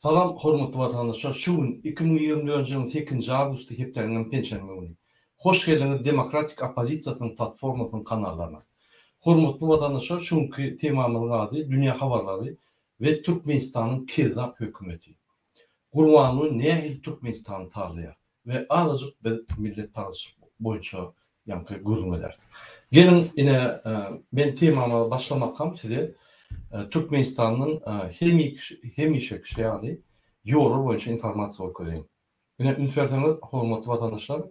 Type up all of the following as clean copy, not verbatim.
Salam hormatly watandaşlar şu gün 2024-nji ýylyň sekizinji awgusty hepdäniň penşenbe güni. Hoş geldiňiz Demokratik oppozisiýasynyň platformasynyň kanallaryna. Hormatly watandaşlar şu günki temamyzyň ady Dünýä habarlary we Türkmenistanyň kezzap hökümeti. Gurbanguly nähili Türkmenistany talaýar we azajyk biz milletparazçylyk boýunça ýaňky gürrüň ederis. Geliň ine men temama başlamakam size Türkmenistanyň hemişekişi ýaly ýollar boýunça informasiýa görkezeýin. Ine üns berseňiz hormatly watandaşlar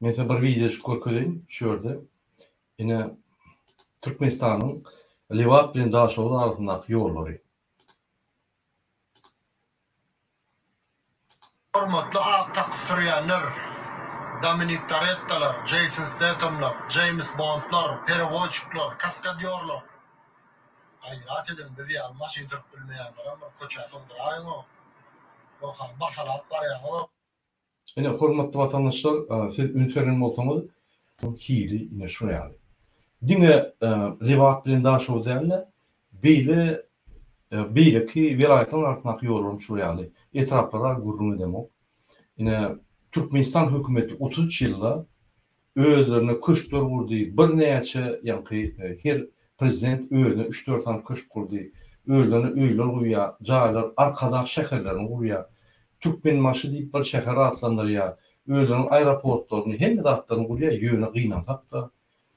men size bir wideojyk görkezeýin şu ýerde. Ine Türkmenistanyň Lebap bilen Daşoguz arasyndaky ýollary. Hormatly ak taksy sürýänler, Dominik Torettalar, Jeýson Stethamlar, Jeýms Bondlar, perewoçikler, kaskadýorlar. Gaýrat ediň, biz ýaly maşyn sürüp bilmeýänlerem bir köçä sygdyraýyň-ow. Ýogsam basalap barýaňyz-ow. Ine, hormatly watandaşlar, siz üns beren bolsaňyz, hili ine şu ýaly. Diňe Lebap bilen Daşoguz däl-de, beýle beýleki welaýatlaryň arasyndaky ýollaram şul ýaly. Etraplara gürrüň edemok. Ine, Türkmenistan hökümeti 33 ýylda Özlerine köşkler gurdy, birnäçe ýaňky her prezident özüne üç-dört sany köşk gurdy, özlerine öýler gurýar, jaýlar, Arkadag şäherlerini gurýar, Türkmenbaşy diýip bir şäher atlandyrýar, özleriniň aeroportlaryny, hemme zatlaryny gurýar, ýöne gynansak-da,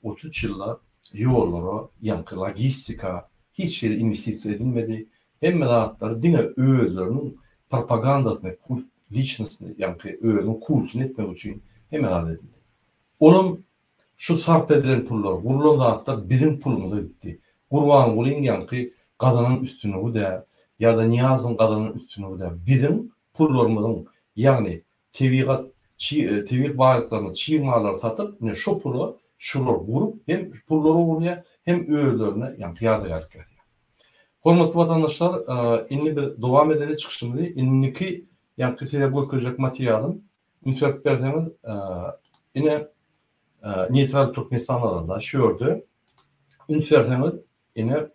33 ýylda ýollara, ýaňky logistika hiç hili inwestisiýa edilmedi, hemme zatlary diňe özleriniň propagandasyny, kult liçnostny, ýaňky özüniň kultuny etmek üçin hemme zat edildi. Olam şu sarp edilen pullar, gurlan zatlar biziň pulumyza gitdi. Gurbangulyň ýaňky gazanan üstünligi däl, ýa-da Nyýazowyň gazanan üstünligi däl. Biziň pullarymyzyň, ýagny tebigat, tebigy baýlyklarymyzy, çig mallary satyp, ine şo pula şular gurup hem pullary ogurlaýar, hem özlerine ýaňky ýadygärlik ýasaýar. Hormatly watandaşlar, indi biz dowam edeli çykyşymyzy. Indiki ýaňky size görkezjek materialym, üns berip berseňiz, ine Neýtral Türkmenistan alanda şu ýerde üns berseňiz, ine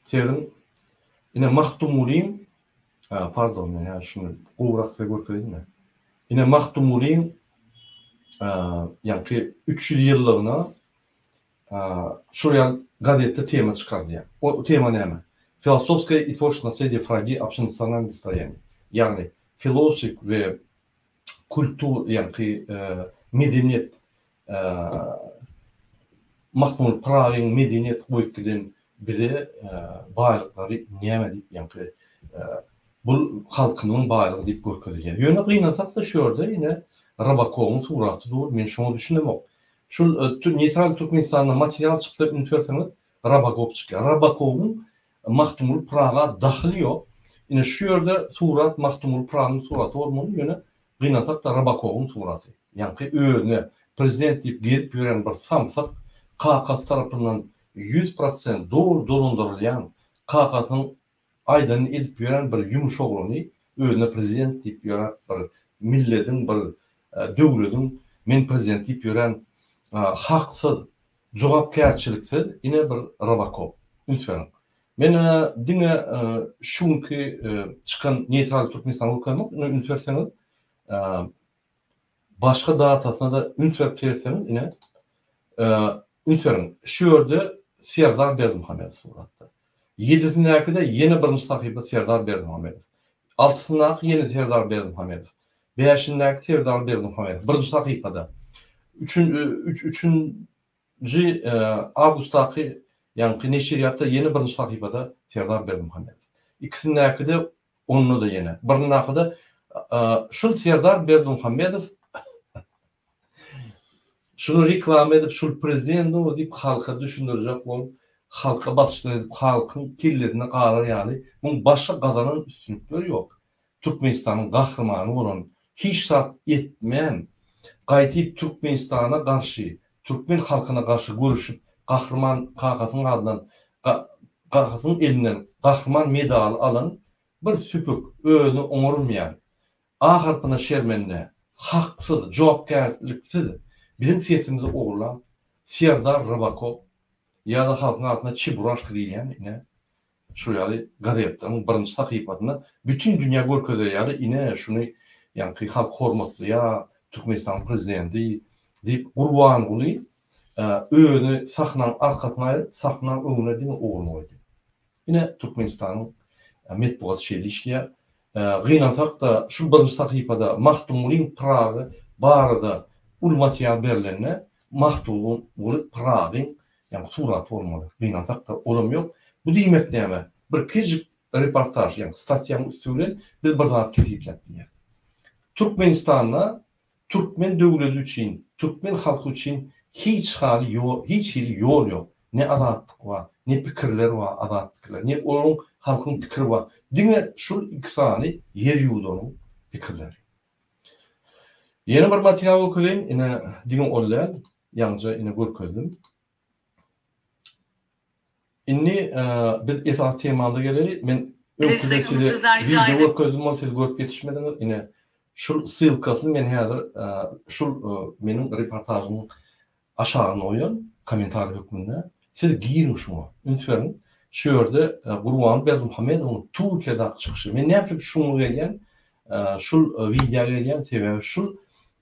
Sezin ine Magtymgulyň pardon, men hä şuny gowurak size görkezeýin-de. Ine Magtymgulyň ýaňky 300 ýyllygyna Şol ýaly gazetde tema çykarylýar. O tema näme? Filosofskoe i tworçestvo naslediýe Fragi obşenasionalnyý dostoýaniýe. Ýagny filosofik we kultur ýaňky medeniýet Magtymguly Pyragyň medeniýet goýup giden bize baýlyklary näme diýip ýaňky bul halkymyzyň baýlygy diýip görkezilýär. Ýöne gynansak-da şu ýerde ine Rybakowyň suraty dur, men şoňa düşünemok. Şul Neýtral Türkmenistanda material çyksa üns berseňiz Rabakop çykýar. Rabakowyň Magtymguly Pyraga dahyly ýok. Ine şu ýerde surat Magtymguly Pyragynyň suraty bolmaly ýöne gynansakda Rabakowyň suraty. Ýaňky özüne prezident diýip gezip ýören bir samsyk kakasy tarapyndan 100% doly dolandyrylýan kakasynyň aýdanyny edip ýören bir ýumuş oglany özüne prezident diýip ýöräp bir millediň bir döwlediň men prezident diýip ýören haksyz jogapkärçiliksiz ine bir robokop üns beriň men diňe şu günki çykan neýtral türkmenistany görkezemok ine üns berseňiz Başga datasyna-da üns berip seretseňiz, ine, üns beriň, şu ýerde Serdar Berdimuhamedow suratda. Ýedisindäki-de ýene birinji sahypa Serdar Berdimuhamedow. Altysyndaky ýene Serdar Berdimuhamedow. Bäşindäki Serdar Berdimuhamedow birinji sahypada. Üçün, üçünji awgustdaky ýaňky neşirýatda ýene birinji sahypada Serdar Berdimuhamedow. Ikisindäki-de Onda-da ýene birindakida şul Serdar Berdimuhamedow şuny reklama edip şul prezident o diýip halka düşündirjek bolup halka basyşlar edip halkyň kellesine galar ýaly muň başga gazanan üstünlikleri ýok. Türkmenistanyň gahrymany bolan hiç zat etmän gaýtyp Türkmenistana garşy türkmen halkyna garşy göreşip gahryman kakasynyň adyndan kakasynyň elinden gahryman medaly alan bir süpük özüni oňarmaýan A harpyna şermende haksyz jogapkärliksiz biziň sesimizi ogurlan Serdar Rybakow. ýa-da halkyň arasynda Çeburaşka diýilýän ine şu ýaly gazetleriň birinji sahypasynda bütin dünýä görkezer ýaly ine şuny ýaňky halk hormatlaýar, Türkmenistanyň prezidenti diýip Gurbanguly özüni sahnaň arkasyna aýryp, sahnaň öňüne diňe ogluny goýdy. Ine Türkmenistanyň metbugaty şeýle işleýär. Gynansak-da, şu birinji sahypada Magtymgulyň Pyragy barada uly material berlende, Magtymguly Pyragyň ýagny suraty bolmaly. Gynansak-da, olam ýok. Bu diýmek näme? Bir kiçijik reportaž, ýagny statýanyň üsti bilen biz bir zady kesgitläp bilýäris. Türkmenistanda Türkmen döwledi üçin, türkmen halky üçin hiç haly ýol, hiç hili ýol ýok. Ne azatlyk bar, ne pikirler bar, azat pikirler, ne olaryň halkyň pikiri bar. Diňe şul iki sany ýer ýuwdanyň pikirleri. Ýene bir material görkezeýin, ine diňe ol däl, ýaňyja ine görkezdim. Indi biz esasy temamyza geleli. Men öňküde size wideo görkezdim, ony siz görüp ýetişmediňiz. Ine, şul ssylkasyny men häzir şul meniň reportažymyň aşagyna goýan kommentariý hökmünde. Siz giriň şuňa, üns beriň. Şu ýerde Gurbanguly Berdimuhamedowyň Türkiýedäki çykyşy. Men näme üçin şuňa gelýän, şul wideo gelýän, sebäbi şul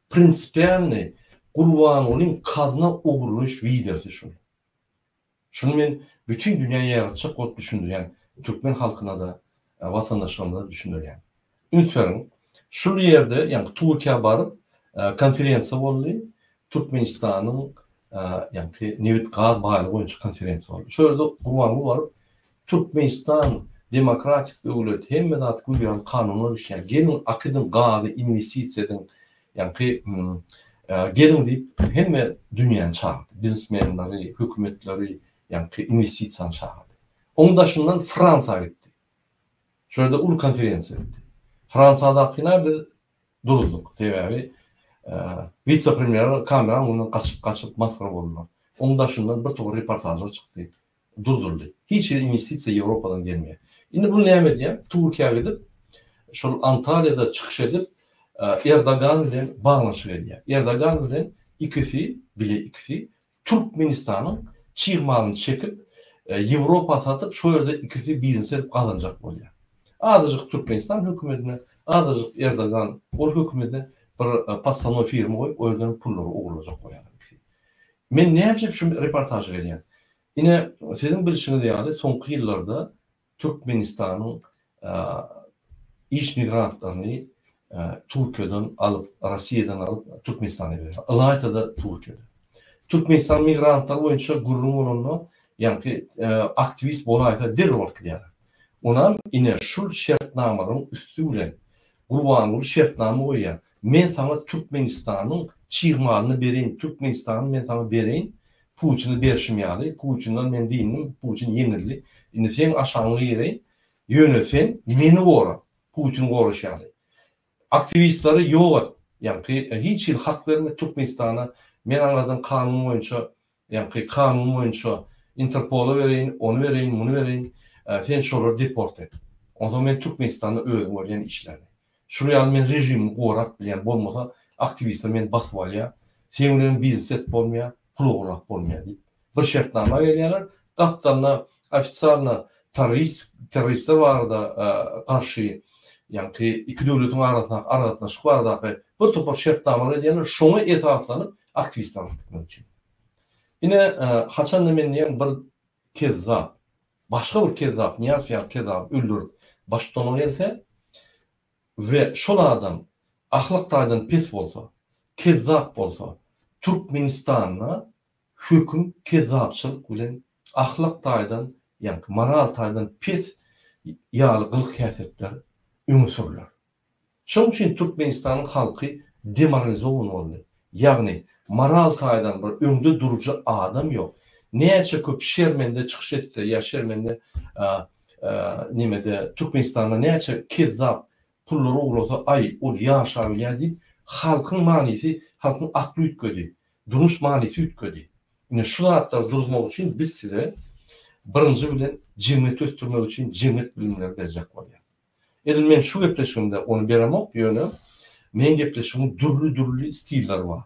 prinsipialnyý Gurbangulyň kazna ogurlaýyş wideosy şul. Şuny men bütin dünýä ýaýratjak bolup düşündirýän, türkmen halkyna-da, watandaşlarymyza-da düşündirýän. Üns beriň, şul ýerde, ýagny Türkiýä baryp, konferensiýa boldy, Türkmenistanyň ýagny nebit-gaz baýlygy boýunça konferensiýa boldy. Şol ýerde Gurbanguly baryp, Türkmenistan demokratik döwlet, hemme zat gül ýaly kanunlar işleýär, geliň akydyň gazy, inwestisiýa ediň, Ýaňky geliň diýip hemme dünýäni çagyrdy. Biznesmenleri, hökümetleri, ýaňky inwestisiýany çagyrdy. Oň daşyndan Fransiýa gitdi. Şo ýerde uly konferensiýa etdi. Fransiýadakyna biz duruzdyk. Sebäbi wise-premýer kameranyň öňünden gaçyp-gaçyp masgara boldular. Oň daşyndan bir topar reportažlar çykdy. Durduryldy. Hiç hili inwestisiýa Ýewropadan gelmeýär. Indi bu näme edýär? Türkiýä gidip, şol Antalýada çykyş edip, Erdogan bilen baglanyşyk edýär. Erdogan bilen ikisi, bile ikisi Türkmenistanyň çig malyny çekip, Ýewropa satyp, şo ýerde ikisi biznes edip gazanjak bolýar. Azajyk Türkmenistan hökümetine, azajyk Erdogan ol hökümete bir podstawnoý firma goýup, o ýerden pullary ogurlajak bolýarlar ikisi. Men näme üçin şu reportaža gelýän? Ine, siziň bilşiňiz ýaly, soňky ýyllarda Türkmenistanyň iş migrantlaryny Türkiýeden alyp, Russiýadan alyp, Türkmenistana berýär. Ylaýta-da Türkiýede. Türkmenistan migrantlary boýunça gürrüň bolanda, ýaňky aktiwist bolaýsa derrew alyp gidýärler. Onam ine şul şertnamalaryň üsti bilen Gurbanguly şertnama goýýar. Men saňa Türkmenistanyň çig malyny bereýin, Türkmenistany men saňa bereýin, Putine berşim ýaly, Putinden men dynnym, Putin ýeňildi, indi seň aşagyňa gireýin, ýöne sen meni gora, Putini goraşy ýaly. Aktiwistleri ýok et, ýaňky hiç hili hak berme Türkmenistana, men aňardan kanun boýunça, ýaňky kanun boýunça Interpola bereýin, ony bereýin, muny bereýin, sen şolary deport et. Onsoň men Türkmenistanda özüm görýän işlerini. Şul ýaly men režimimi gorap bilýän, bolmasa aktiwistler meni basyp alýar, seň bilen biznes edip bolmaýar, pul ogurlap bolmaýar diýip bir şertnama gelýärler, gapdalynda ofitsialno terrorist terroristler barada garşy ýaňky iki döwletiň arasyndaky aragatnaşyk baradaky bir topar şertnamalar edýärler, şoňa esaslanyp aktiwistler alyp gitmek üçin. Ine haçanda men diýen bir kezzap Başga bir kezzap, Nyýazow ýaly kezzaby öldürip baştutana gelse we şol adam ahlak taýdan pes bolsa, kezzap bolsa, Türkmenistanda höküm kezzapçylyk bilen ahlak taýdan, ýaňky moral taýdan pes ýaly gylyk-häsiýetler öňe sürüler. Şonuň üçin Türkmenistanyň halky demoralizowan boldy. Ýagny moral taýdan bir öňde durujy adam ýok. Näçe köp şermende çykyş etse ýa şermende nemede Türkmenistanda näçe kezzap pullary ugrasa aý ol ýaşabilýär diýip halkyň manysy halkyň akly üýtgedi. Durmuş manysy üýtgedi. Ine şu zatlary duruzmak üçin biz size birinji bilen jemgyýeti ösdürmek üçin jemgyýet bilimleri berjek bolýas. Edil men şu gepleşigimde ony beremok, ýöne meň gepleşigimiň dürli-dürli stilleri bar.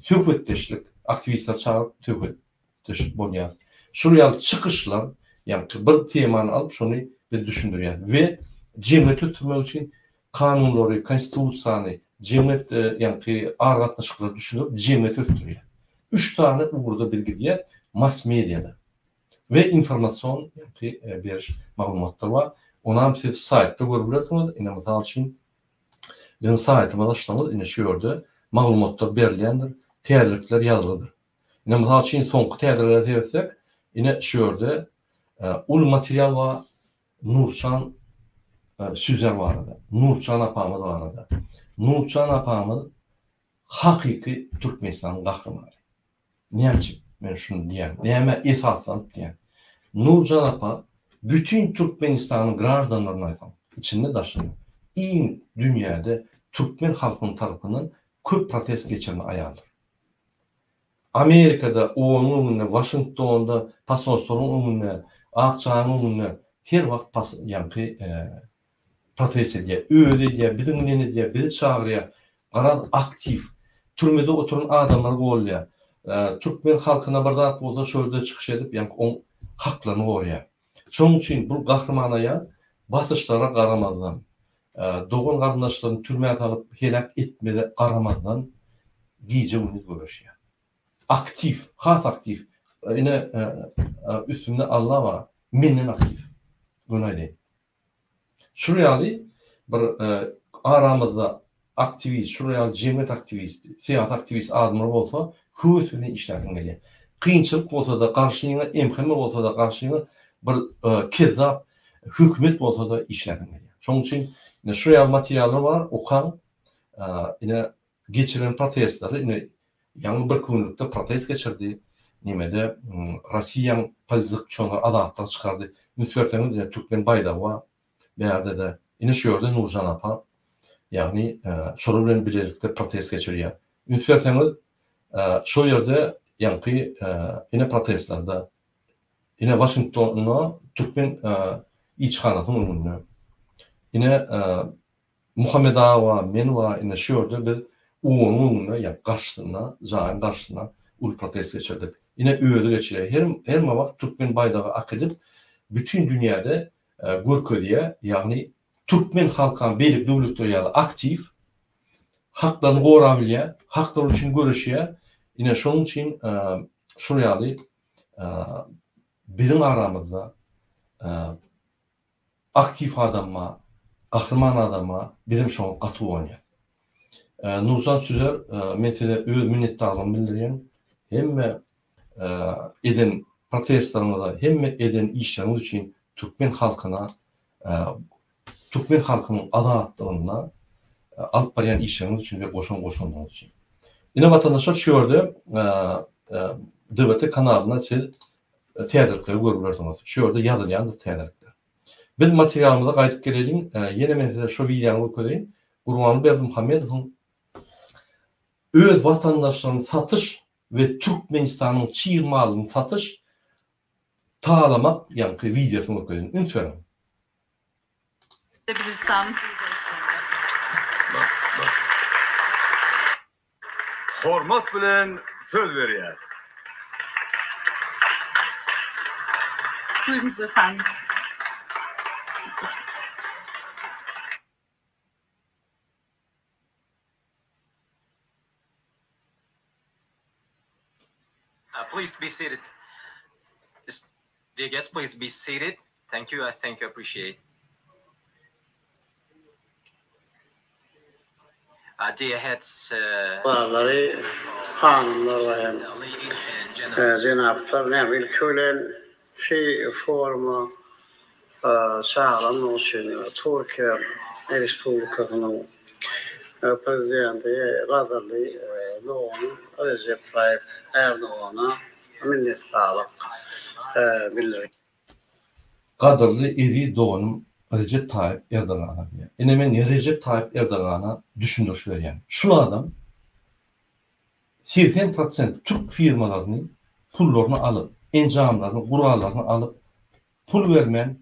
Söhbetdeşlik, aktiwistleri çagyryp söhbetdeşlik bolýar. Şul ýaly çykyşlar, ýagny bir temany alyp şony biz düşündirýäs we jemgyýeti ösdürmek üçin kanunlary, konstitusiýany, jemgyýet ýagny aragatnaşyklary düşündirip jemgyýeti ösdürýäs. Üç sany ugurda biz gidýäs mass mediada we informasion ýagny beriş maglumatlar bar. Onam siz saýtda görüp bilersiňiz. Ine mysal üçin biziň saýtymyzy açsaňyz ine şu ýerde maglumatlar berilýändir, täzelikler ýazgydyr. Ine mysal üçin soňky täzelere seretsek, ine şu ýerde uly material bar Nurçan Süzer barada, Nurçan apamyz barada. Nurçan apamyz hakyky Türkmenistanyň gahrymany. Näme üçin men şuny diýýän? Nämä esaslanyp diýýän? Nurjan apa bütin Türkmenistanyň graždanlaryny aýtsaň, içinde daşynda iň dünýäde türkmen halkynyň tarapyndan köp protest geçiren aýaldyr. Amerikada OON-yň öňünde, Waşingtonda posolstwanyň öňünde, Ak jaýyň öňünde her wagt pas ýaňky protest edýär. Özi edýär, biziň bilen edýär, bizi çagyrýar. Garaz aktiw. Türmede oturan adamlary goldaýar. Türkmen halkyna bir zat bolsa şo ýerde çykyş edip ýaňky oň haklaryny goraýar. Şonuň üçin bul gahryman aýal basyşlara garamazdan, dogan-garyndaşlaryny türmä salyp heläk etmeze garamazdan gije-gündiz göreşýär. Aktiw, has aktiw. Ine üstümde Alla bar, menden aktiw. Göni aýdaýyn. Şul ýaly bir aramyzda aktiwist, şul ýaly jemgyýet aktiwisti, syýasy aktiwist adamlar bolsa höwes bilen işläsiň gelýär. Kynçylyk bolsa-da, garşyňa MHM bolsa-da, garşyňa bir kezzap hökümet bolsa-da işläsiň gelýär. Şonuň üçin ine şu ýaly materiallar bar, okaň. Ine geçiren protestleri ine ýaňy bir günlükde protest geçirdi. Nemede Rossiýaň polizykçony azatlyga çykardy. Üns berseňiz ine türkmen baýdagy bar. Bärde-de ine şu ýerde Nurjan apa ýagny şolar bilen bilelikde protest geçirýär. Üns berseňiz şo ýerde ýaňky ine protestlerde ine Waşingtonda türkmen ilçihanasynyň öňünde ine Muhammet aga bar, men bar, ine şu ýerde biz OON-yň öňünde, ýa garşysynda, jaýyň garşysynda uly protest geçirdik. Ine özi geçirýär. Her her wagt türkmen baýdagy akidip, bütin dünýäde görkezýär, ýagny türkmen halkam beýleki döwletler ýaly aktiw, haklaryny gorabilýär, haklary üçin göreşýär. Ine şonuň üçin şul ýaly biziň aramyzda Aktiw adam bar, gahryman adam bar, bizem şoňa gaty guwanýas. Nurjan Süzer, men size öz minnetdarlygymy bildirýän. Hemme eden protestleriňize, hemme eden işleriňiz üçin türkmen halkyna, türkmen halkynyň azatlygynda alyp barýan işleriňiz üçin we goşan goşandyňyz üçin. Ine watandaşlar şu ýerde DVT kanalynda siz täzelikleri görüp bilersiňiz. Şu ýerde ýazylýandyr täzelikler. Biz materialymyza gaýdyp geleliň. Ýene men size şu wideony görkezeýin. Gurbanguly Berdimuhamedowyň öz watandaşlaryny satyş we Türkmenistanyň çig malyny satyş, talamak ýaňky wideosyny görkezeýin. Üns beriň. Edebilirsem. Hormat bilen söz berýäs. Buyurunuz efendim. Please be seated. Dear guests, please be seated. Thank you. I thank you. Appreciate. Uh, dear heads, uh, Balary, hanymlar we hem ladies and gentlemen. jenaplar, näme ilki bilen şu foruma çagyranlygy üçin Türkiýe Respublikasynyň Prezidenti gadyrly doganym Rejep Taýyp Erdogana minnetdarlyk bildirýän. Gadyrly eziz doganym Rejep Taýyp Erdogana diýýär. Ine men Rejep Taýyp Erdogana düşündiriş berýän. Şul adam 80 prosent türk firmalaryny pullaryny alyp, enjamlaryny, gurallaryny alyp, pul bermän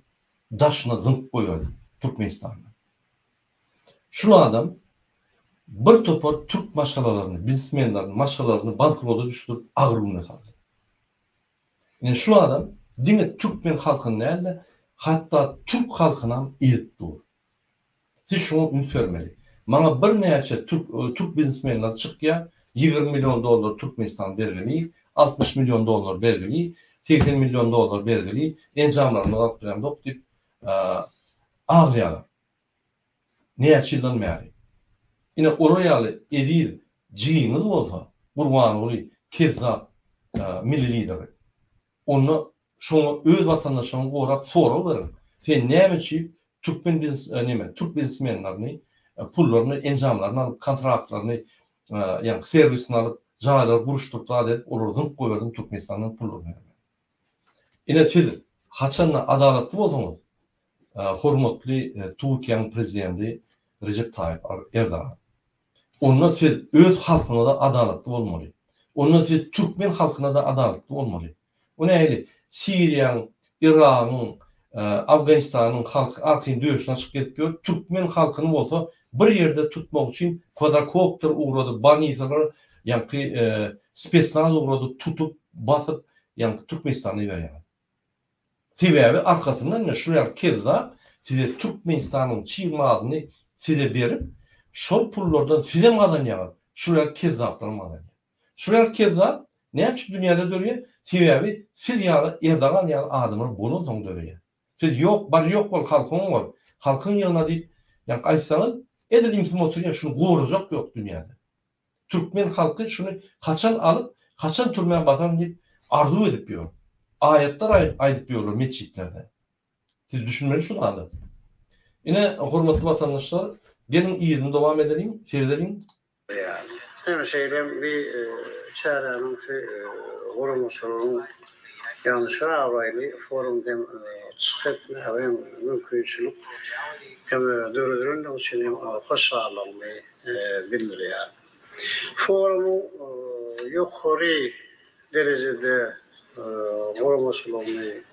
daşyna zyňyp goýberdi Türkmenistandan. Şul adam bir topar türk maşgalalaryny, biznesmenlerini, maşgalalaryny bankrota düşürip agyr güne saldy. Ine şul adam diňe türkmen halkyny däl-de, hatda türk halkynam ezip dur. Siz şuňa üns bermeli. Maňa birnäçe türk türk biznesmenleri çykýar, 20 million dollar Türkmenistan bergili, 60 million dollar bergili, 80 million dollar bergili, enjamlarymyzy alyp bilemzok diýip aglaýarlar. Näçe ýyldan bäri. Ine olar ýaly eziz jigiňiz bolsa, Gurbanguly kezzap milli lideri. Onda şoňa öz watandaşlaryňy gorap sorag beriň. Sen näme üçin türkmen biznes neme türk biznesmenlerini pullaryny enjamlaryny alyp kontraktlaryny ýagny serwisini alyp jaýlary guruşdyryp zat edip olary zyňyp goýberdiň Türkmenistandan pullaryny bermän. Ine siz haçanda adalatly bolsaňyz hormatly Türkiýäniň prezidenti Rejep Taýyp Erdogan. Onda siz öz halkyňyza adalatly bolmaly. Onda siz türkmen halkyna-da adalatly bolmaly. O nähili Siriýaň, Yragyň, Afganistanyň halky arkaýyn döşüni açyp gezip ýör, türkmen halkyny bolsa bir ýerde tutmak üçin kwadrokopter ugradyp, bolnisalar ýaňky spesnaz ugradyp, tutup, basyp, ýaňky Türkmenistana iberýäňiz. Sebäbi arkasyndan ine şu ýaly kezzap size Türkmenistanyň çig malyny size berip, şol pullardan sizem gazanýaňyz, şu ýaly kezzaplaram gazanýar. Şu ýaly kezzap näme üçin dünýäde döreýär? Sebäbi siz ýaly Erdogan ýaly adamlar bolansoň döreýär. Siz ýok, bar ýok bol halkyňy gor, halkyňy ýygna diýip ýaňky aýtsaňyz edil imsim oturýar şuny gorajak ýok dünýäde. Türkmen halky şuny haçan alyp, haçan türmä basaryn diýip arzuw edip ýör. Aýatlar aýdyp ýörler metjitlerde. Siz düşünmeli şu zada. Ine, hormatly watandaşlar, geliň yzyny dowam edeliň, seredeliň. Hem şeýle bir çäräniň guramaçylygynyň, ýagny şu abraýly forumda hem çykyş etmäge hem mümkinçilik hem döredilendigi üçin hem hoşallygymy bildirýär. Forumyň ýokary derejede guramaçylygyny,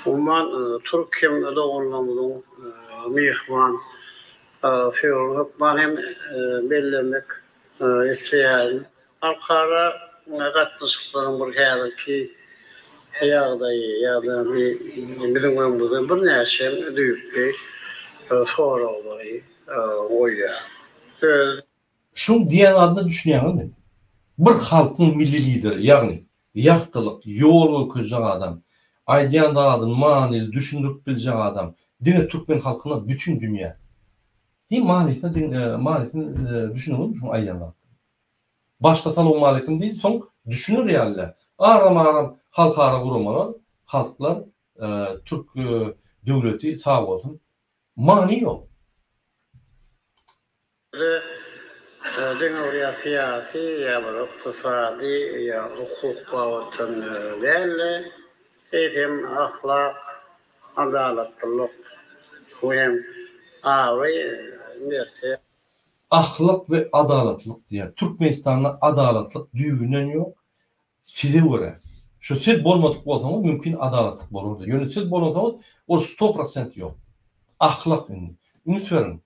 umuman, türk hem doganlarymyzyň myhman söýgüni hökman hem bellemek isleýärin. Halkara gatnaşyklaryň bir häzirki ýagdaýy ýa-da biziň öňümizde birnäçe düýpli soraglary goýýar. Öz. Şuň diýen zadyna düşünýäňizmi? Bir halkyň milli lideri, ýagny ýagtylyk, ýol görkezjek adam, aýdýan zadyny manyly düşündirip biljek adam diňe türkmen halkyna bütin dünýä. Hiý manysyna diň manysyny düşüneňizmi şuň aýdýan zadyna? Başda salowmaleýkim diýdi, soň düşüner ýaly däl. Aram-aram halkara guramalar, halklar, türk döwleti sag bolsun. Many ýok. Bize diňe bir ýa syýasy, ýa bir ykdysady, ýa hukuk babatdan däl-de, eýsem ahlak, adalatlylyk we hem abraý, mertebe. Ahlak we adalatlylyk diýýär. Türkmenistanda adalatlyk düýbünden ýok. Size görä. Şu siz bolmadyk bolsaňyz mümkin adalatlyk bolardy. Ýöne siz bolansoňyz ol sto prosent ýok. Ahlak indi. Üns beriň.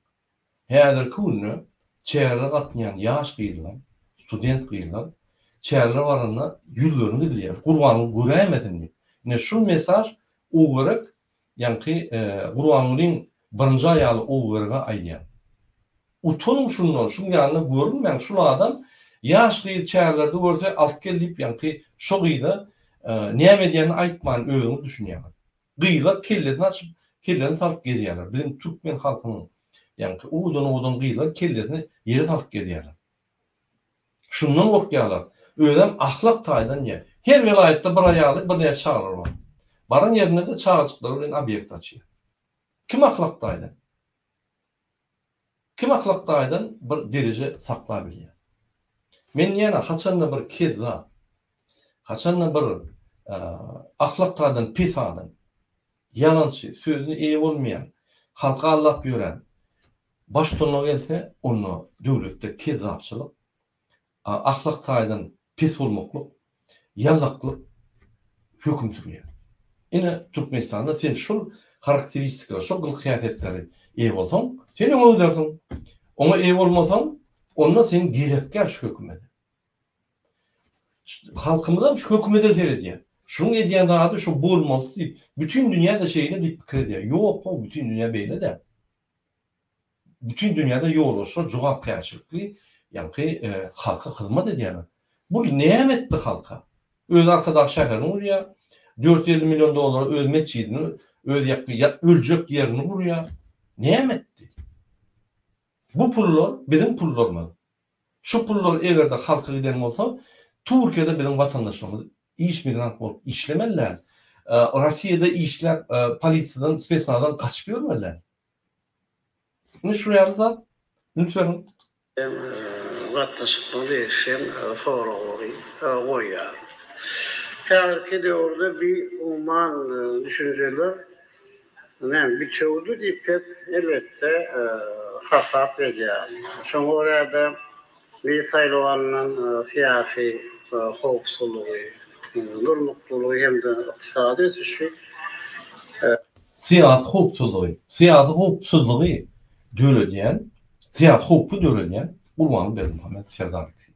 Häzirki günde çärelere gatnaýan ýaş gyzlar, student gyzlar çärelere baranda ýüzlerini gizleýär. Gurbanguly göräýmesin diýip. Ine şul mesaj Owgerek ýaňky Gurbangulyň birinji aýaly Owgerege aýdýan. Utanyň şundan, şuň ýanynda görünmäň, şul adam ýaş gyzy çärelerde görse alyp gel diýip ýaňky şo gyza näme edýänini aýtman özüňiz düşünýäňiz. Gyzlar kellesini açyp, kellesini salyp gezýärler. Biziň türkmen halkynyň ýaňky owadan-owadan gyzlar kellesini ýere salyp gezýärler. Şundan gorkýarlar. Özem ahlak taýdan ýa. Her welaýatda bir aýaly, birnäçe çagalary bar. Baran ýerinde-de çagajyklary bilen obýekt açýar. Kim ahlak taýdan? Kim ahlak taýdan bir dereje saklabilýär? Men diýýän-ä, haçanda bir kezzap, haçanda bir ahlak taýdan pes adam, ýalançy, sözüne eýe bolmaýan, halky aldap ýören baştutanyna gelse, onda döwletde kezzapçylyk, ahlak taýdan pes bolmaklyk, ýallaklyk höküm sürýär. Ine, Türkmenistanda sen şol harakteristikalara, şol gylyk-häsiýetlere eýe bolsaň, sen öňe gidersiň. Oňa eýe bolmasaň, onda sen gerekgär şu hökümete. Halkymyzam şu hökümete seredýär. Şunuň edýän zady şu bolmalysy diýip, bütin dünýä-de şeýle diýip pikir edýär. Ýok-how, bütin dünýä beýle däl. Bütin dünýäde ýolbaşçylar jogapkärçilikli, ýaňky halka hyzmat edýärler. Bu näme etdi halka? Özi Arkadag şäherini gurýar, 450 million dollara öz metjidini, öz ýakyn öljek ýerini gurýar. Näme etdi? Bu pullar biziň pullarymyz. Şu pullar eger-de halka giden bolsa, Türkiýede biziň watandaşlarymyz iş migrant bolup işlemeli däl. Rossiýada işläp, polisiýadan, spesnazdan gaçyp ýörmeli däl. Indi şu ýaly zat, üns beriň. Gatnaşykdan degişen soraglary goýýar. Häzirki döwürde bi umuman düşünjeler näme bitewidi diýip pes elbetde hasap edýär. Şoňa görä-de bi saýlaw alnan syýasy howpsuzlygy, durnuklylygy hem-de ykdysady ösüşi Syýasy howpsuzlygy, syýasy howpsuzlygy döredýän, syýasy howpy döredýän Gurbanguly Berdimuhamedow Serdar ikisi.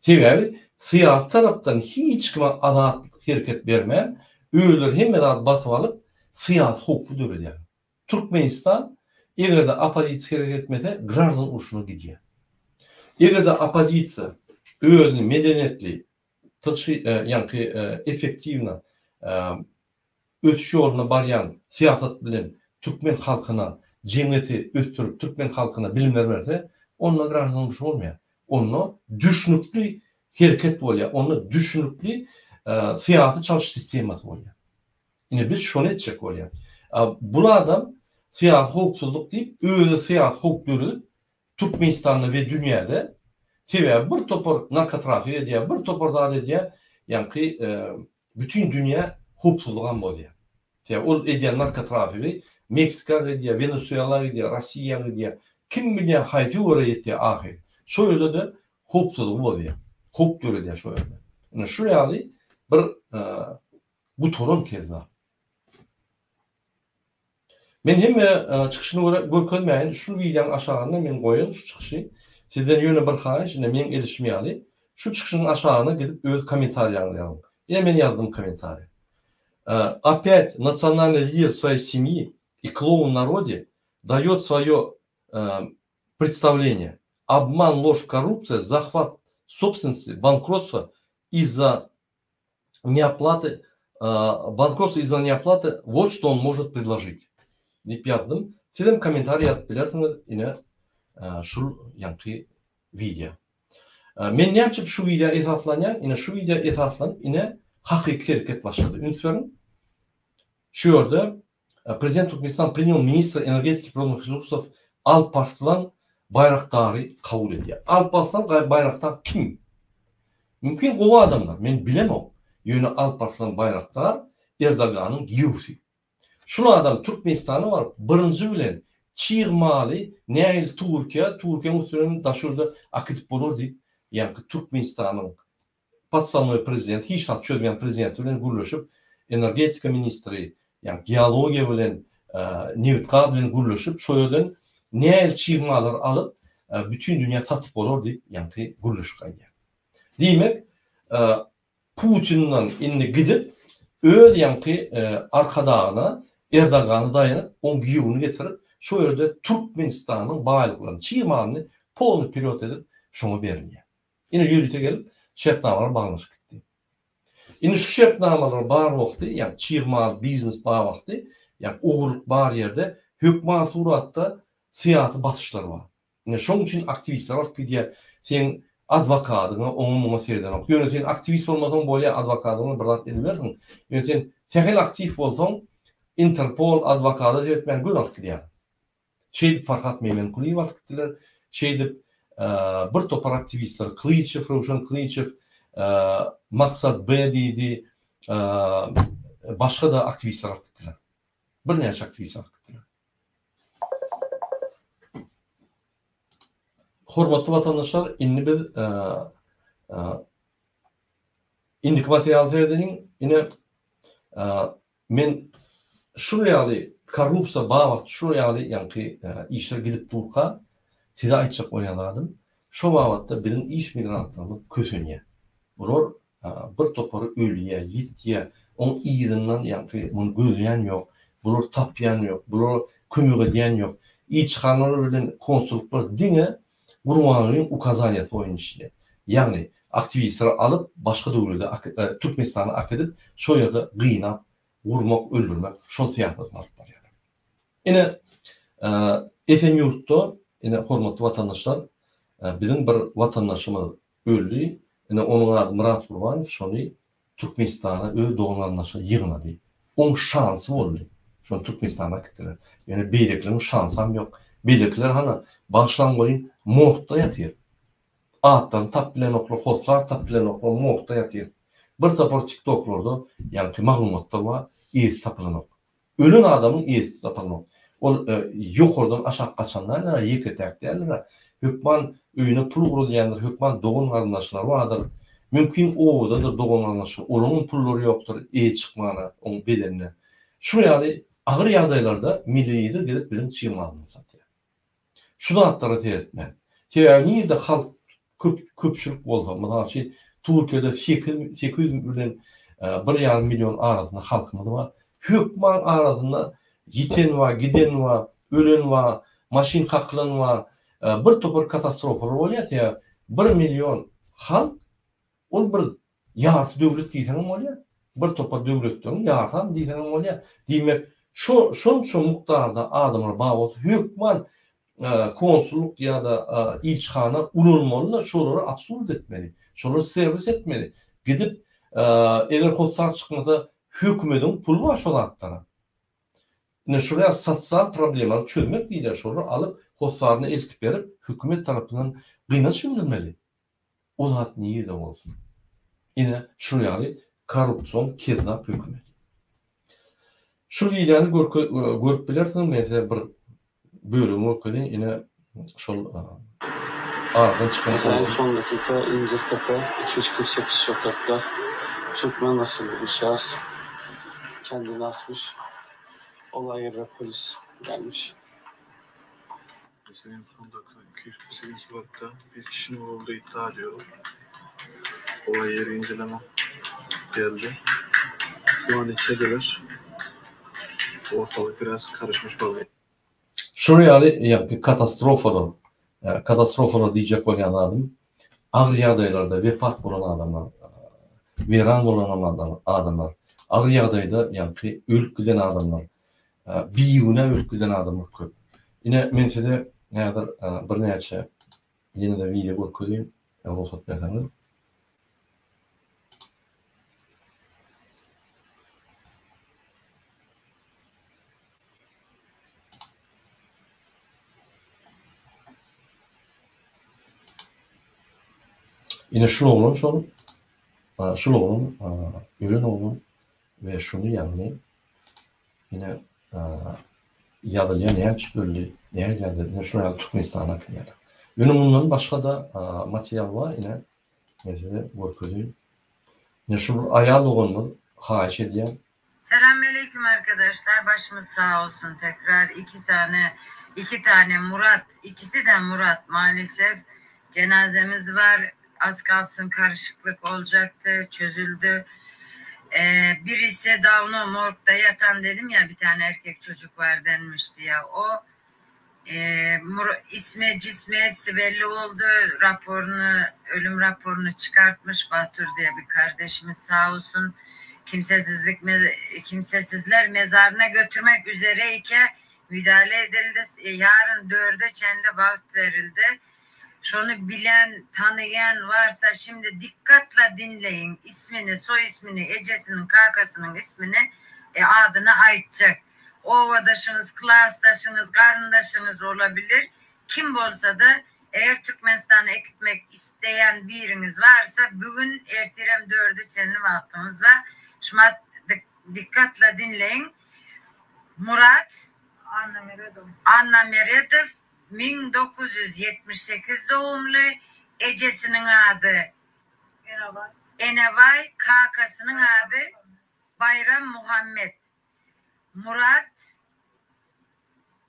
Sebäbi syýasy tarapdan hiç kime azat hereket bermän, özleri hemme zady basyp alyp, syýasy howpy döredýär. Türkmenistan eger-de oppozisiýa hereket etmese, graždan urşuna gidýär. Eger-de oppozisiýa özüni medeniýetli, tygşy, ýaňky effektiwno ösüş ýoluna barýan syýasat bilen türkmen halkyna jemgyýeti ösdürip, türkmen halkyna bilimler berse, onda graždan urşy bolmaýar. Onda düşnükli hereket bolýar, onda düşnükli syýasy çalyş sistemasy bolýar. Ine biz şony etjek bolýar. Bul adam syýasy howpsuzlyk diýip, özi syýasy howp döredip, Türkmenistanda we dünýäde, sebäbi bir topar narkotrafik edýär, bir topar zat edýär, ýaňky bütin dünýä howpsuzlygam bozýar. Sebäbi ol edýän narkotrafigi Meksika gidýär, Wenesuela gidýär, Rossiýa gidýär. Kim bilýär haýsy ýere ýetýär ahyry. Şo ýerde-de howpsuzlygy bozýar. Howp döredýär şo ýerde. Ine şu ýaly bir gutaran kezzap. Men hemme çykyşyny görä görkezmäýin, şu wideoň aşagynda men goýan şu çykyşy. Sizden ýöne bir haýyş, ine meň edişim ýaly, şu çykyşyň aşagyna gidip öz kommentariýaňyzy ýazyň. Ine men ýazdym kommentariýa. Opýat nasionalnyý lider svoýey semýi i kloun narode daýot svoýo predstavleniýe. Obman, lož, korrupsiýa, zahwat sobstwennosti, bankrotstvo iz-za neoplaty bankrotstvo iz-za neoplaty wot što on может predložit diýip ýazdym. Sizem kommentariý ýazyp bilersiňiz ine şul ýaňky wideo. Men näme üçin şu wideo esaslanýan? Ine şu wideo esaslanyp ine hakyky hereket başlady. Üns beriň. Şu ýerde Prezident Türkmenistan prinyal ministra energetiki prirodnyh resursow Alparslan Baýraktary kabul edýär. Alparslan Baýraktar kim? Mümkin gowy adamlar, men bilemok. Ýöne Alparslan Baýraktar Erdoganyň giýewsi. Şul adam Türkmenistana baryp birinji bilen çig maly nähili Türkiýä, Türkiýäň üstünden daşary ýurda akidip bolar diýip, ýaňky Türkmenistanyň Podstawnoý prezident, hiç zat çözmeýän prezidenti bilen gürleşip, energetika ministri, ýagny geologiýa bilen, nebit-gaz bilen gürleşip, şo ýerden nähili çig mallary alyp, bütin dünýä satyp bolar diýip, ýaňky gürleşip gaýdýar. Diýmek, Putinden indi gidip, öz ýaňky arkadagyna Erdogana daýanyp, oň giýewini getirip, şo ýerde Türkmenistanyň baýlyklaryny, çig malyny polny perewod edip, şoňa berilýär. Ine ýörite gelip şertnamalar baglaşyp gitdi. Indi şu şertnamalar bar wagty, ýagny çig mal, biznes bar wagty, ýagny ogurlyk bar ýerde hökman suratda syýasy basyşlar bar. Ine şoň üçin aktiwistler alyp gidýär. Seň adwokadyňa oňa muňa seredenok. Ýöne sen aktiwist bolmasaň bolýar adwokadyňa bir zat edibersiň. Ýöne sen sähel aktiw bolsaň Interpol adwokada seretmän göni alyp gidýär. Şeýdip Farhat Meýmenkulyýewi alyp gitdiler. Şeýdip bir topar aktiwistler Klyçew, Röwşen Klyçew, Maksat B diýdi, başga-da aktiwistler alyp gitdiler. Birnäçe aktiwist alyp gitdiler. Hormatly watandaşlar, indi biz indiki materiala seredeliň. Ine Men şul ýaly korrupsiýa babatda şul ýaly ýaňky işler gidip durka size aýtjak bolýan zadym şo babatda biziň iş migrantlarymyz kösenýär. Bular. Bir topary ölýär, ýitýär. Oň yzyndan ýaňky muny gözleýän ýok, bulary tapýan ýok, bulara kömek edýän ýok. Ilçihanalar bilen konsullyklar diňe Gurbangulyň ukazaniýasy boýunça işleýär. Ýagny aktiwistleri alyp başga döwlede Türkmenistana äkidip şo ýerde gynap, urmak, öldürmek şol syýasatyny alyp barýarlar. Ine esen ýurtda ine hormatly watandaşlar biziň bir watandaşymyz öldi. Ine onuň ady Myrat Gurbanow şony Türkmenistana öz dogan-garyndaşyny ýygnady. Oň şansy boldy. Şony Türkmenistana äkitdiler. Ýöne beýlekileriň şansam ýok. Beýlekiler hany, bagyşlaň welin, morgda ýatyr. Atlaryny tapyp bilenoklar, hossar tapyp bilenoklar, morgda ýatyr. Bir topar tiktoklarda ýaňky maglumatlar bar, eýesi tapylanok. Ölen adamyň eýesi tapylmak. Ol ýokardan aşak gaçan däldir-ä, ýeke-täk däldir-ä. Hökman öýüne pul ugradýandyr, hökman dogan-garyndaşlary bardyr. Mümkin obadadyr dogan-garyndaşlary, olaryňam pullary ýokdur eýe çykmana oň bedenine. Şular ýaly agyr ýagdaýlarda Milli Lider gelip biziň çig malymyzy satýar. Şu zatlara seretmän. Sebäbi nirde halk köp köpçülik bolsa, mysal üçin, Türkiýede sekiz 800 bilen bir ýarym million arasynda halkymyz bar. Hökman arasynda ýiten bar, giden bar, ölen bar, maşyn kakylan bar. Bir topar katastrofalar bolýar. Sebäbi bir million halk ol bir Ýarty döwlet diýseňem bolýar, bir topar döwletleriň ýarsam diýseňem bolýar. Diýmek, şo şonça mukdarda adamlar bar bolsa, hökman konsullyk ýa-da ilçihana ulanmaly-da, şolary obslužit etmeli, şolary serwis etmeli. Gidip, eger hossar çykmasa, hökümediň puly bar şo zatlara. Ine, şol ýaly sosial problemany çözmek diýilýär, şolary alyp, hossaryna eltip berip, hökümet tarapyndan gynanç bildirmeli. O zat nirde bolsun. Ine şul ýaly korrupsion kezzap hökümet. Şul wideony görüp bilersiňiz men size bir bölegini görkezeýin ine şol aradan çykan Mesaý son dakika Incirtepe 248 sokakta Türkmen asylly bir şahs kendini asmış. Olay yerine polis gelmiş. Mesaýyň son dakika 248 sokakta bir kişinin vurulduğu iddia ediyor. Olay yeri inceleme geldi. Şu an içerideler. Ortalık biraz karışmış vaziyette. Şular ýaly ýaňky katastrofalar, katastrofalar diýjek bolýan zadym, agyr ýagdaýlarda wepat bolan adamlar, weýran bolan adamlar, agyr ýagdaýda ýaňky ölüp giden adamlar, Bigünä ölüp giden adamlar köp. Ine men size häzir birnäçe ýene-de wideo görkezeyim, rugsat berseňiz. Ine şul oglan şol, şul oglan ölen oglan we şuny ýagny Ine ýazylýar näme üçin öldi, nähili ýagdaýda, ine şular ýaly Türkmenistana äkidýärler. Ýöne mundan başga-da material bar, ine men size görkezeýin. Ine şu bir aýal doganymyz haýyş edýär. Selamünaleyküm arkadaşlar başımız sağ olsun tekrar iki tane iki tane Murat ikisi de Murat maalesef cenazemiz var az kalsın karışıklık olacaktı çözüldü ee, birisi Davno morgda yatan dedim ya bir tane erkek çocuk var denmişti ya o e, ismi cismi hepsi belli oldu raporunu ölüm raporunu çıkartmış Batur diye bir kardeşimiz sağ olsun kimsesizlik kimsesizler mezarına götürmek üzereyken müdahale edildi. E, yarın dörde çenli vakt verildi. Şonu bilen, tanıyan varsa şimdi dikkatle dinleyin. İsmini, soy ismini, ecesinin, kakasının ismini, e, adını aytacak. Ovadaşınız, klasdaşınız, karındaşınız olabilir. Kim olsa da eğer Türkmenistan'a gitmek isteyen biriniz varsa bugün ertirem dördü çenli vaktiniz var. Şumat dikkatle dinleyin. Murat Anna Meredow. Anna Meredow 1978 doğumlu. Ejesiniň ady Enebaý. Enebaý, kakasynyň ady Baýram Muhammet. Murat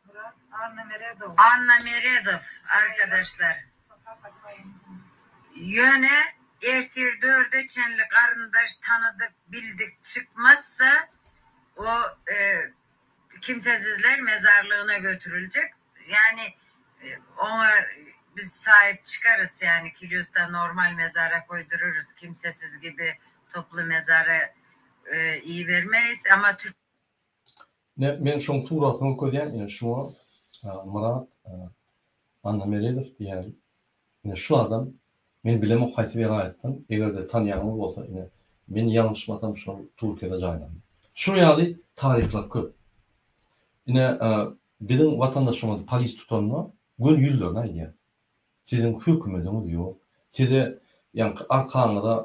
Murat Anna Meredow. Anna Meredow arkadaşlar. Ýöne. Ertir dörde çenli garyndaş, tanydyk, bildik çykmazsa o e, kimsesizler mezarlığına götürülecek. Yani e, ona biz sahip çıkarız yani Kilyos'ta normal mezara koydururuz. Kimsesiz gibi toplu mezara e, iyi vermeyiz ama Türk Ne, men şoň suratyny görkezýän, ine şuňa Myrat Annameredow diýýän, ine şu adam, men bilemok haýsy welaýatdan, eger-de tanýanyňyz bolsa, ine, men ýalňyşmasam şol Türkiýede jaýlandy. Şular ýaly taryhlar köp. Ine, biziň watandaşlarymyzy polis tutanda göni ýüzlerine aýdýar. Siziň hökümediňiz ýok. Size ýaňky arkaňyza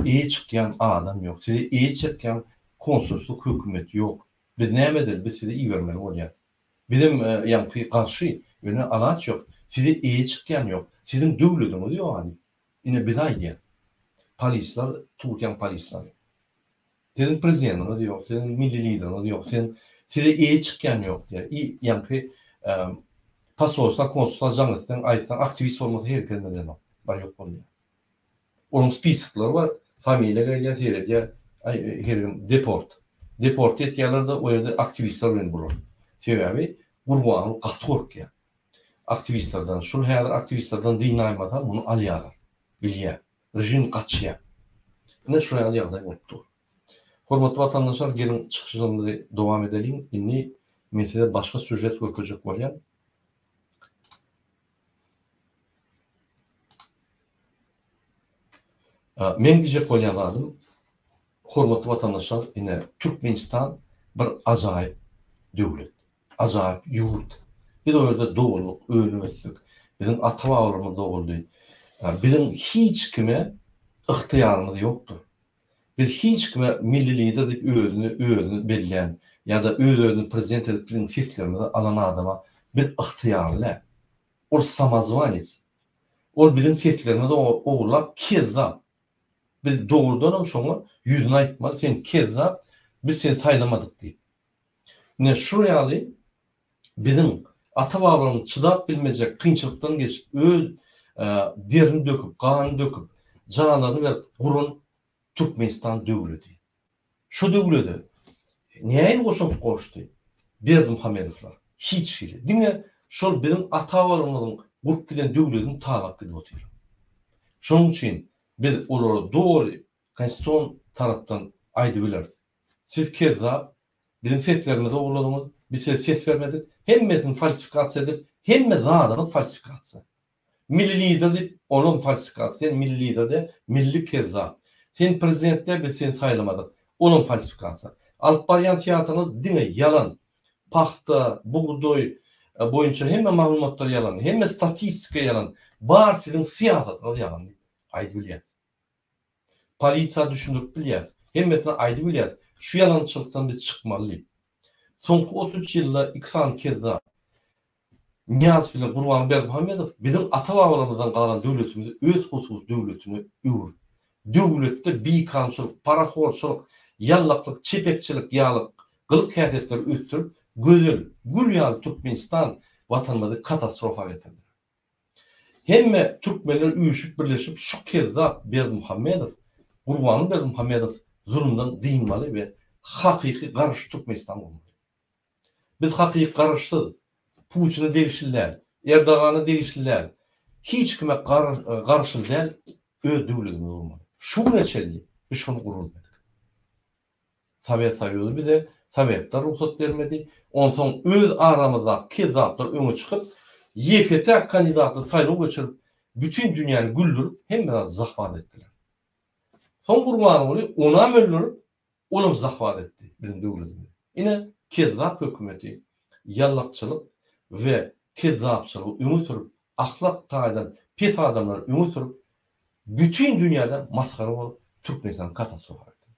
eýe çykýan adam ýok. Size eýe çykýan konsulslyk hökümeti ýok. Biz näme edeli, biz sizi ibermeli bolýas. Bizem ýaňky garşy, ýöne alaç ýok. Size eýe çykýan ýok. Siziň döwlediňiz ýok a diýip. Ine bize aýdýar. Polisler, Türkiýäň polisleri. Siziň prezidentiňiz ýok, siziň milli lideriňiz ýok, siziň size eýe çykýan ýok diýýär. I ýaňky posolstwa, konsulstwa jaň etseň, aýtsaň, aktiwist bolmasa hereket edenok. Bar ýok bolýar. Onuň spisoklary bar, familiýa gelýär, seredýär, aý her gün deport. Deport etýärler-de, o ýerde aktiwistler bilen bular. Sebäbi Gurbanguly gaty gorkýar. Aktiwistlerden, şul häzir aktiwistlerden dynaýmasa muny alýarlar. Bilýär. Režim gaçýar. Ine şular ýaly ýagdaý bolup dur. Hormatly watandaşlar geliň çykyşlarymyzy dowam edeliň. Indi men size başga sýužet görkezjek bolýan. Meň diýjek bolýan zadym hormatly watandaşlar ine Türkmenistan bir ajaýyp döwlet. Ajaýyp ýurt. Biz o ýerde doguldyk, önüp ösdük. Biziň ata-babalarymyz doguldy. Biziň hiç kime ygtyýarymyz ýokdur. Biz hiç kime milli lider diýip özüni özüni bellän ýa-da öz-özüni prezident edip biziň seslerimizi alan adama biz ygtyýarly däl. Ol samozwanec. Ol biziň seslerimizi ogurlap kezzap. Biz dogrudanam şoňa ýüzüne aýtmaly sen kezzap biz seni saýlamadyk diýip. Ine şul ýaly biziň ata-babalarymyz çydap bilmejek kynçylykdan geçip, öz derini döküp, ganyny döküp, janlaryny berip guran Türkmenistan döwleti. Şu döwlede nähili goşant goşdy Berdimuhamedowlar? Hiç hili. Diňe şol biziň ata-babalarymyzyň gurup giden döwletini talap gidip otyr. Şonuň üçin biz olara doly konstitusion tarapdan aýdybileris. Siz kezzap, biziň seslerimizi ogurladyňyz, biz size ses bermedik, hemmesini falsifikasiýa edip, hemme zadyňyz falsifikasiýa. Milli lider diýip, olam falsifikasiýa, sen milli lider däl, milli kezzap. Sen prezident däl, biz seni saýlamadyk, olam falsifikasiýa. Alyp barýan syýasatyňyz diňe ýalan. Pagta, bugdaý boýunça hemme maglumatlar ýalan, hemme statistika ýalan, bar siziň syýasatyňyz ýalan diýip aýdybilýäs. Polisiýa düşündirip bilýäs. Hemmesine aýdyp bilýäs. Şu ýalançylykdan biz çykmaly diýip. Soňky 33 ýylda iki sany kezzap, Nyýazow bilen Gurbanguly Berdimuhamedow biziň ata-babalarymyzdan galan döwletimizi öz hususy döwletine öwrüp, döwletde bikanunçylyk, parahorçylyk, ýallaklyk, çepekçilik ýaly gylyk-häsiýetleri ösdürip, gözel, gül ýaly Türkmenistan Watanymyzy katastrofa getirdiler. Hemme türkmenler üýşüp birleşip şu kezzap Berdimuhamedow Gurbanguly Berdimuhamedow zulumdan dynmaly we hakyky garaşsyz Türkmenistan gurmaly. Biz hakyky garaşsyz, Putine degişli däl, Erdogana degişli däl, hiç kime garaşly däl öz döwletimizi gurmaly. Şu güne çenli biz şony gurulmadyk. Sowet Soýuzy bize, Sowetler rugsat bermedi. Onsoň öz aramyzdaky kezzaplar öňe çykyp, ýeke-täk kandidatly saýlaw geçirip, bütin dünýäni güldürip, hemme zady zahwat etdiler. Soň Gurbanguly onam öldürip, olam zahwat etdi biziň döwletimizi. Ine, kezzap hökümeti ýallakçylyk we kezzapçylygy öňe sürüp, ahlak taýdan pes adamlary öňe sürüp, bütin dünýäde masgara bolup, Türkmenistany katastrofa getirdi.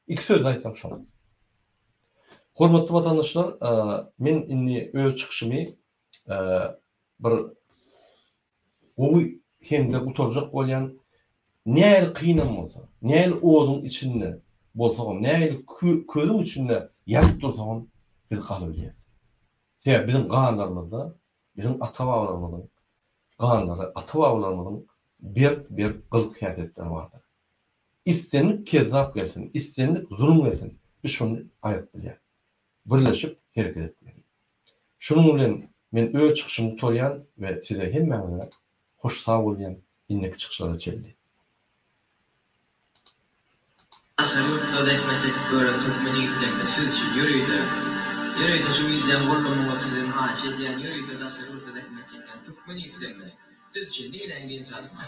Iki sözde aýtsak şol. Hormatly watandaşlar, men indi öz çykyşymy bir gowy heňde gutarjak bolýan. Nähili kynam bolsa, nähili oduň içinde bolsagam, nähili közüň içinde ýanyp dursagam biz galybilýäs. Sebäbi biziň ganlarymyzda biziň ata-babalarymyzyň ganlary, ata-babalarymyzyň. berk-berk gylyk-häsiýetler bardyr. Islendik kezzap gelsin, islendik zulum gelsin, biz şony aýryp bilýäris. Birleşip hereket etmeli. Şunuň bilen men öz çykyşymy gutarýan we size hemmäňize hoş sag bolýan indiki çykyşlara çenli. Daşary ýurtda zähmet çekip ýören türkmen ýigitlerine siz üçin ýörite ýörite şu wideony goldamagyňyzy sizden haýyş edýän ýörite daşary ýurtda zähmet çekýän türkmen ýigitlerine siz üçin niräň genç aldyň.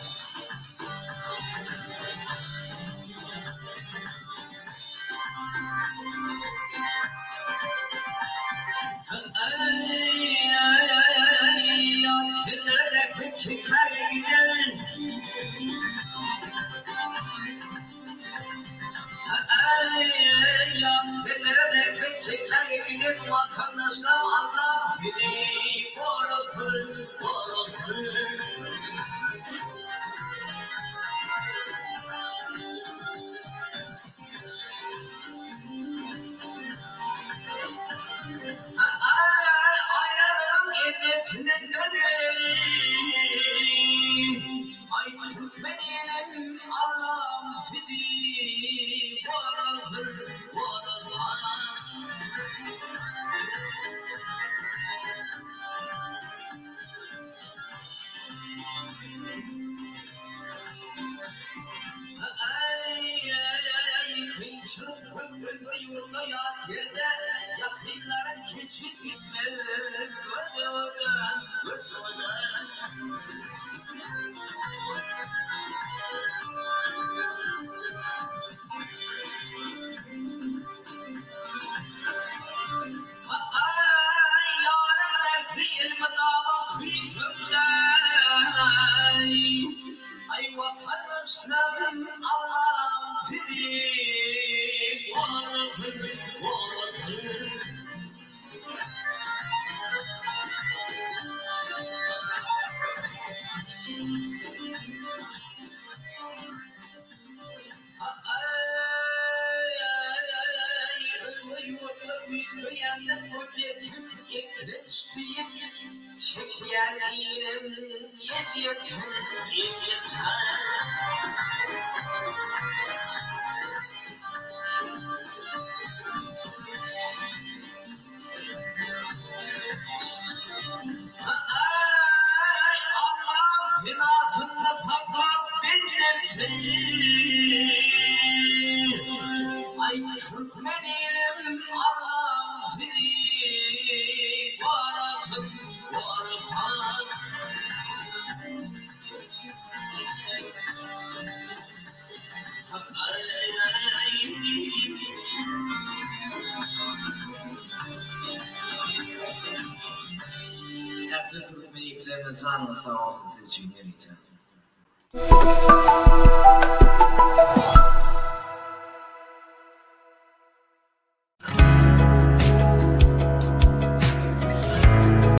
Ähli türkmen ýigitlerine janyňyz sag bolsun siz üçin ýörite.